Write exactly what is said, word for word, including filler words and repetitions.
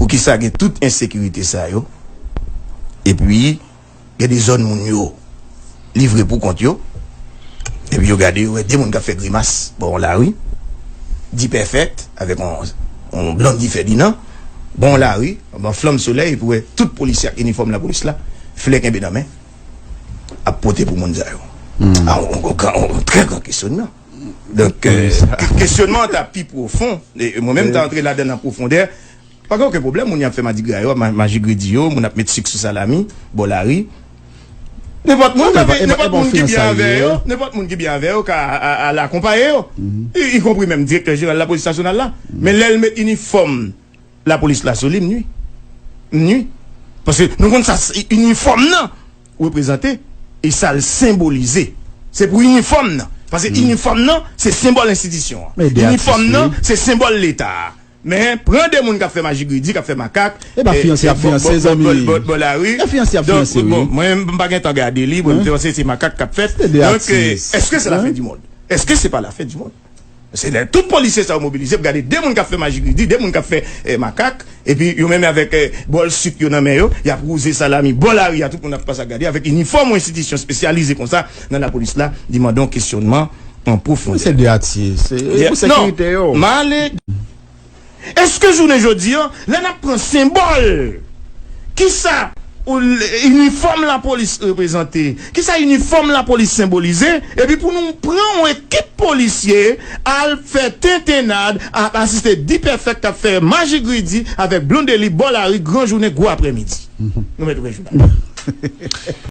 Poukisa gen tout ensekirite sa yo? Epi, gen de zòn moun yo livre pou kont yo. Epi yo gade, yo wè de moun k ap fè grimas bò yon lari. D-Perfect, avèk yon, yon Blondy Ferdinand. Bò yon lari, anba flanm solèy, epi wè tout polisye ak inifòm lapolis la, flè kenbe nan men, ap pote pou moun sa yo. A, yon, yon gran, yon trè gran kesyonman. Donk, euh, kesyonman an ta pi pwofon. E mwen menm, m ta antre ladan l an pwofondè. Pa gen okenn pwoblèm, moun y ap fè madigra yo, ma-, majigredi yo, moun ap met sik sou salami, bò lari. Nenpòt moun, nenpòt moun ki byen avè yo, nenpòt moun ki byen avè yo ka a-, a-, al akonpaye yo. I, ikonpri menm direktè jeneral lapolis nasyonal la. Men lè l met inifòm lapolis la sou li, m nwi. M nwi. Paske nou konn sa, se inifòm nan reprezante e sa l senbolize. Se pou inifòm nan. Paske inifòm nan, se senbòl enstitisyon an. Inifòm nan, se senbòl Leta a. Men, pran de moun k ap fè majigredi, k ap fè makak, e pa fiyanse y ap fiyanse, zanmi. Bò lari. E fiyanse y ap fiyanse, wi. Bon, mwen, m pa gen tan gade li, bon, m te panse se makak k ap fèt. Donk, euh, est-ce que c'est la fin du monde? Est-ce que c'est pas la fin du monde? Se lè tout polisye sa yo mobilize pou gade de moun k ap fè majigredi, de moun k ap fè, eh, makak, epi yo menm avèk, eh, bòl sik yo nan men yo, y ap wouze salami bò lari a, tout moun ap pase ap gade, avèk inifòm yon enstitisyon espesyalize konsa nan lapolis la, li mande yon kesyonman an pwofondè. Se de atye, se pou sekirite yo. Non, m ale. Èske jounen jodi a, lè n ap pran senbòl, kisa inifòm lapolis reprezante, kisa inifòm lapolis senbolize, epi pou nou pran yon ekip polisye al fè tentennad, ap asiste D-Perfect k ap fè majigredi avèk Blondedy bò lari gran jounen gwo aprèmidi? Nou mèt ouvè jounal.